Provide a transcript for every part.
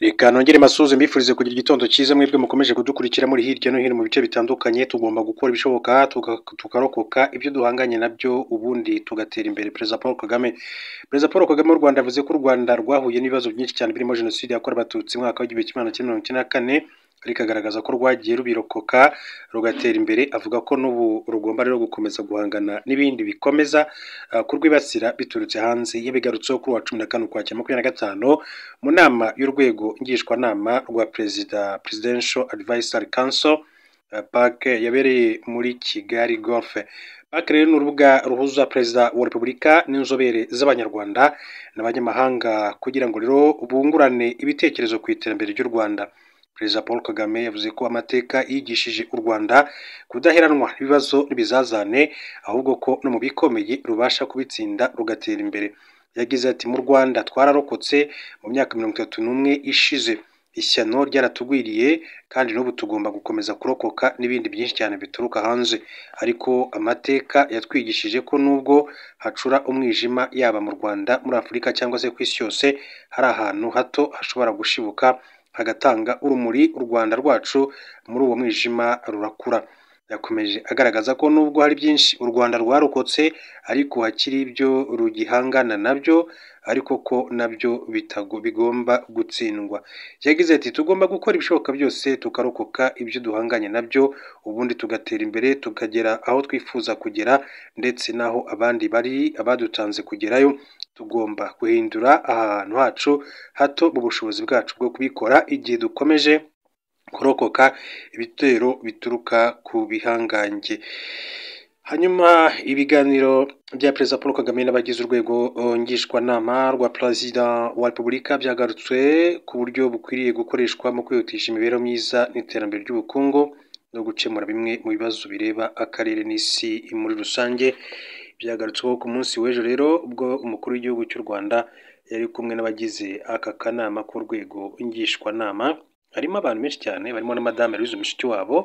Reka nongere mbasuhuze mbifurize kugira igitondo cyiza mwebwe mukomeje kudukurikira muri hirya no hino mu bice bitandukanye. Tugomba gukora ibishoboka tukarokoka ibyo duhanganye nabyo, ubundi tugatera imbere. Perezida Paul Kagame, Perezida Paul Kagame w'u Rwanda, yavuze ko u Rwanda rwahuye n'ibibazo byinshi cyane birimo Jenoside yakorewe Abatutsi mu mwaka wa 1994, ariko agaragaza ko rwagiye rubirokoka rugatera imbere. Avuga ko n'ubu rugomba rero gukomeza guhangana n'ibindi bikomeza kurwibasira biturutse hanze. Yabigarutseho kuri uwa 14 Ukwakira 25 mu nama y'urwego ngishwanama rwa Perezida, Presidential Advisory Council, PAC, yabereye muri Kigali Golf. PAC rero ni urubuga ruhuza Perezida wa Repubulika n'inzobere z'Abanyarwanda n'abanyamahanga kugira ngo rero bungurane ibitekerezo ku iterambere ry'u Rwanda. Perezida Paul Kagame yavuze ko amateka yigishije u Rwanda kudaheranwa n'ibibazo n'ibizazane, ahubwo ko no mu bikomeye rubasha kubitsinda rugatera imbere. Yagize ati: "Mu Rwanda twararokotse mu myaka 31 ishize, ishyano ryaratugwiriye, kandi n'ubu tugomba gukomeza kurokoka n'ibindi byinshi cyane bituruka hanze. Ariko amateka yatwigishije ko nubwo hacura umwijima, yaba mu Rwanda, muri Afurika cyangwa se ku isi yose, hari ahantu hato hashobora gushibuka hagatanga urumuri. U Rwanda rwacu muri uwo mwijima rurakura." Yakomeje agaragaza ko nubwo hari byinshi u Rwanda rwarokotse, ariko hakiri ibyo rugihangana nabyo, ariko ko nabyo bigomba gutsindwa. Yagize ati: "Tugomba gukora ibishoboka byose tukarokoka ibyo duhanganye nabyo, ubundi tugatera imbere, tukagera aho twifuza kugera ndetse n'aho abandi bari abadutanze kugerayo. Tugomba guhindura ahantu hacu hato mu bushobozi bwacu bwo kubikora igihe dukomeje kurokoka ibitero bituruka ku bihangange." Hanyuma ibiganiro bya Perezida Paul Kagame n'abagize urwego ngishwanama rwa Perezida wa Repubulika byagarutswe ku buryo bukwiriye gukoreshwa mu kwihutisha imibereho myiza n'iterambere ry'ubukungu no gukemura bimwe mu bibazo bireba akarere n'isi muri rusange. Byagarutsweho ku munsi w'ejo rero, ubwo umukuru w'igihugu cy'u Rwanda yari kumwe n'abagize aka kanama k'urwego ngishwanama. Harimo abantu benshi cyane barimo na Madame Louise Mushikiwabo,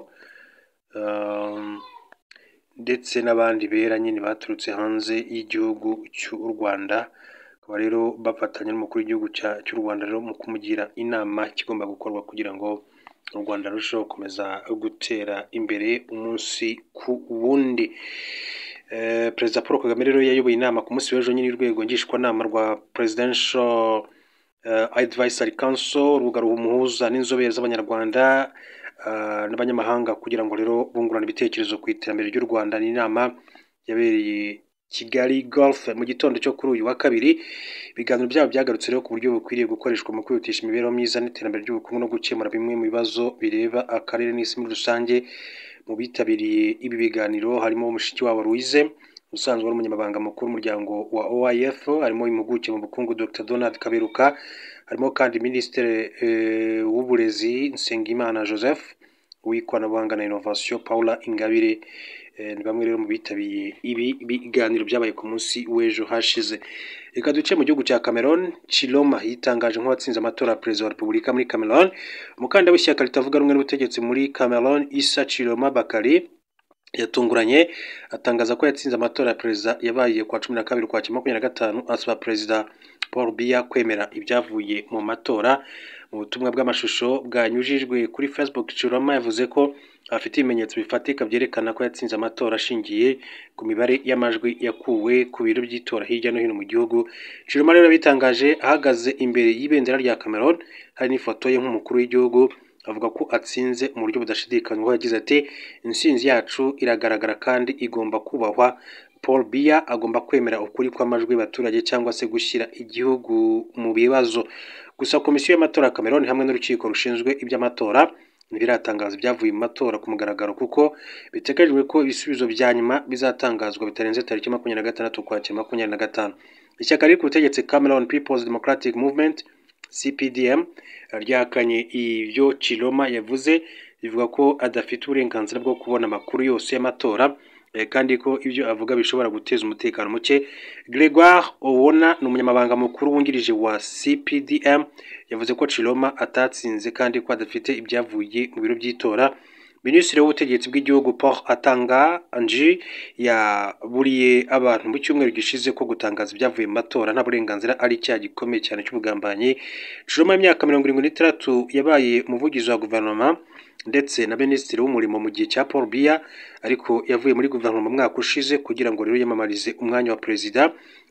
ndetse n'abandi bera nyine baturutse hanze y'igihugu cy'u Rwanda. Bakaba rero bafatanya n'umukuru w'igihugu cy'u Rwanda rero mu kumugira inama ikigomba gukorwa kugira ngo u Rwanda rurusheho gukomeza gutera imbere umunsi ku wundi. Perezida Paul Kagame rero yayoboye inama ku munsi w'ejo nyine y'urwego ngishwanama rwa Presidential Advisory Council, urubuga rumuhuza n'inzobere z'Abanyarwanda n'abanyamahanga kugira ngo rero bungurane ibitekerezo ku iterambere ry'u Rwanda. Ni inama yabereye Kigali Golf mu gitondo cyo kuri uyu wa kabiri. Ibiganiro byabo byagarutse rero ku buryo bukwiriye gukoreshwa mu kwihutisha imibereho myiza n'iterambere ry'ubukungu no gukemura bimwe mu bibazo bireba akarere n'isi muri rusange. Mu bitabiriye ibi biganiro harimo Mushikiwabo Louise usanzwe ari umunyamabanga mukuru w'umuryango wa OIF, harimo impuguke mu bukungu Dr Donald Kaberuka, harimo kandi Minisitiri w'Uburezi Nsengimana Joseph, uw'ikoranabuhanga na Innovation Paula Ingabire. Ni bamwe rero mu bitabiriye ibi biganiro byabaye ku munsi w'ejo hashize. Reka duce mu gihugu cya Cameroon. Chiroma yitangaje nk'uwatsinze amatora ya Perezida wa Repubulika muri Cameroon. Umukandida w'ishyaka ritavuga rumwe n'ubutegetsi muri Cameroon, Issa Chiroma Bakari, yatunguranye atangaza ko yatsinze amatora ya perezida yabaye ku wa 12 Ukwakira 25, asaba Perezida Paul Biya kwemera ibyavuye mu matora. Mu butumwa bw'amashusho bwanyujijwe kuri Facebook, Chiroma yavuze ko afite ibimenyetso bifatika byerekana ko yatsinze amatora, ashingiye ku mibare y'amajwi yakuwe ku biro by'itora hirya no hino mu gihugu. Chiroma rero yabitangaje ahagaze imbere y'ibendera rya Cameroon, hari n'ifoto ye nk'umukuru w'igihugu, avuga ko atsinze mu buryo budashidikanywaho. Yagize ati: "Intsinzi yacu iragaragara kandi igomba kubahwa. Paul Biya agomba kwemera ukuri kw'amajwi y'abaturage cyangwa se gushyira igihugu mu bibazo." Gusa Komisiyo y'Amatora ya Cameroon hamwe n'urukiko rushinzwe iby'amatora ntibiratangaza ibyavuye mu matora ku mugaragaro, kuko biteganyijwe ko ibisubizo bya nyuma bizatangazwa bitarenze tariki 26 Ukwakira 25. Ishyaka riri ku butegetsi, Cameroon People's Democratic Movement, CPDM, ryahakanye ibyo Chiroma yavuze, rivuga ko adafite uburenganzira bwo kubona amakuru yose y'amatora, kandi ko ibyo avuga bishobora guteza umutekano muke. Gregoire Owona ni umunyamabanga mukuru wungirije wa CPDM, yavuze ko Chiroma atatsinze kandi ko adafite ibyavuye mu biro by'itora. Minisitiri w'ubutegetsi bw'igihugu Paul Atanga Nji yaburiye abantu mu cyumweru gishize ko gutangaza ibyavuye mu matora nta burenganzira ari icyaha gikomeye cyane cy'ubugambanyi. Tchiroma y'imyaka 76 yabaye umuvugizi wa guverinoma ndetse na minisitiri w'umurimo mu gihe cya Paul Biya, ariko yavuye muri guverinoma mu mwaka ushize kugira ngo rero yiyamamarize umwanya wa perezida.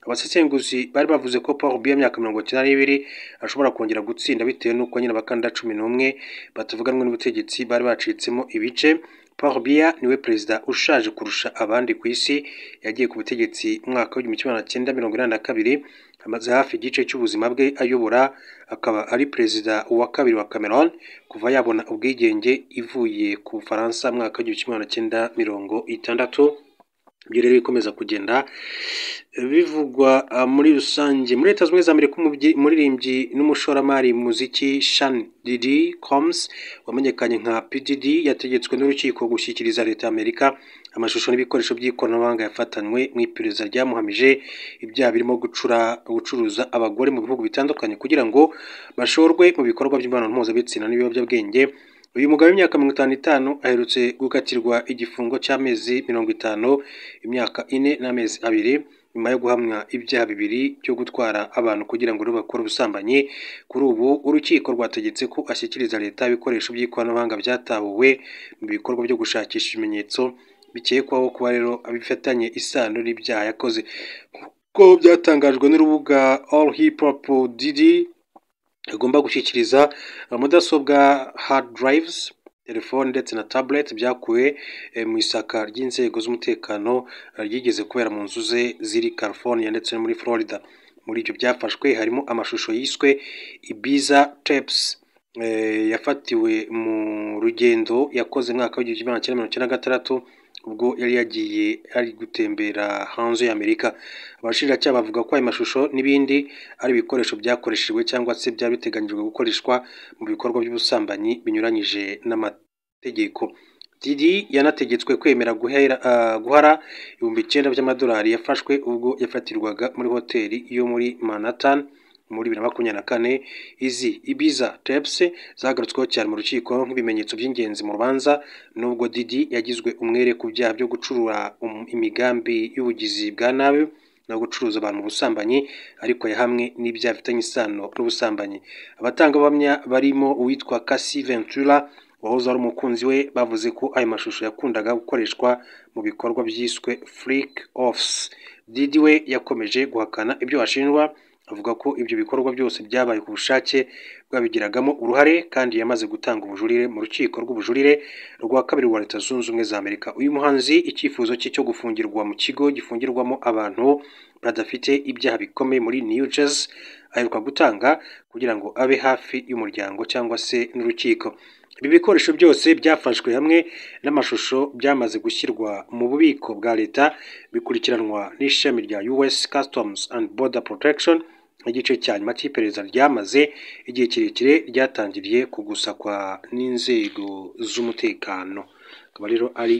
Abasesenguzi bari bavuze ko Paul Biya y'imyaka 92 ashobora kongera gutsinda bitewe n'uko nyine abakandida 11 batavuganwe n'ubutegetsi bari bacitsemo ibice. Paul Biya niwe perezida ushaje kurusha abandi ku isi, yagiye ku butegetsi mu mwaka w'1982, amaze hafi igice cy'ubuzima bwe ayobora, akaba ari perezida wa kabiri wa Cameroon kuva yabona ubwigenge ivuye ku Bufaransa mu mwaka w'1960. Ibyo rero bikomeza kugenda bivugwa muri rusange. Muri Leta Zunze Ubumwe za Amerika, umuririmbyi n'umushoramari mu muziki Sean Diddy Combs wamenyekanye nka P Diddy yategetswe n'urukiko gushyikiriza leta y'Amerika amashusho n'ibikoresho by'ikoranabuhanga yafatanywe mu iperereza ryamuhamije ibyaha birimo gucuruza abagore mu bihugu bitandukanye kugira ngo bashorwe mu bikorwa by'imibonano mpuzabitsina n'ibiyobyabwenge. Uyu mugabo w'imyaka 55 aherutse gukatirwa igifungo cy'amezi 50, imyaka 4 n'amezi 2, nyuma yo guhamwa ibyaha 2 byo gutwara abantu kugira ngo bakore ubusambanyi. Kuri ubu urukiko rwategetse ko ashyikiriza leta ibikoresho by'ikoranabuhanga byatahuwe mu bikorwa byo gushakisha ibimenyetso bikekwaho kuba rero abifitanye isano n'ibyaha yakoze. Nk'uko byatangajwe n'urubuga All Hip Hop, Diddy agomba gushyikiriza mudasobwa, hard drives, telefone ndetse na tablet byakuwe mu isaka ry'inzego z'umutekano ryigeze kubera mu nzu ze ziri California ndetse no muri Florida. Muri ibyo byafashwe harimo amashusho yiswe Ibiza Tapes yafatiwe mu rugendo yakoze mu mwaka w'1996 ubwo yari yagiye ari gutembera hanze y'Amerika. Abashinjacyaha bavuga ko ayo mashusho n'ibindi ari ibikoresho byakoreshejwe cyangwa se byari biteganyijwe gukoreshwa mu bikorwa by'ubusambanyi binyuranyije n'amategeko. Diddy yanategetswe kwemera guhara $9,000 by'amadolari yafashwe ubwo yafatirwaga muri hoteli yo muri Manhattan muri 2024. Izi Ibiza Tapes zagarutsweho cyane mu rukiko nk'ibimenyetso by'ingenzi mu rubanza, nubwo Diddy yagizwe umwere ku byaha byo gucura imigambi y'ubugizi bwa nabi no gucuruza abantu mu busambanyi, ariko yahamwe n'ibyaha bifitanye isano n'ubusambanyi. Abatangabuhamya barimo uwitwa Cassie Ventura wahoze ari umukunzi we bavuze ko ayo mashusho yakundaga gukoreshwa mu bikorwa byiswe freak offs. Diddy we yakomeje guhakana ibyo ashinjwa, avuga ko ibyo bikorwa byose byabaye ku bushake bwabigiragamo uruhare, kandi yamaze gutanga ubujurire mu rukiko rw'ubujurire rwa kabiri rwa Leta Zunze Ubumwe za Amerika. Uyu muhanzi icyifuzo cye cyo gufungirwa mu kigo gifungirwamo abantu badafite ibyaha bikomeye muri New Jersey aheruka gutanga kugira ngo abe hafi y'umuryango cyangwa se n'urukiko. Ibi bikoresho byose byafashwe hamwe n'amashusho byamaze gushyirwa mu bubiko bwa leta bikurikiranwa n'ishami rya US Customs and Border Protection. Igice cya nyuma cy'iperereza ryamaze igihe kirekire ryatangiriye ku gusakwa n'inzego z'umutekano, akaba rero ari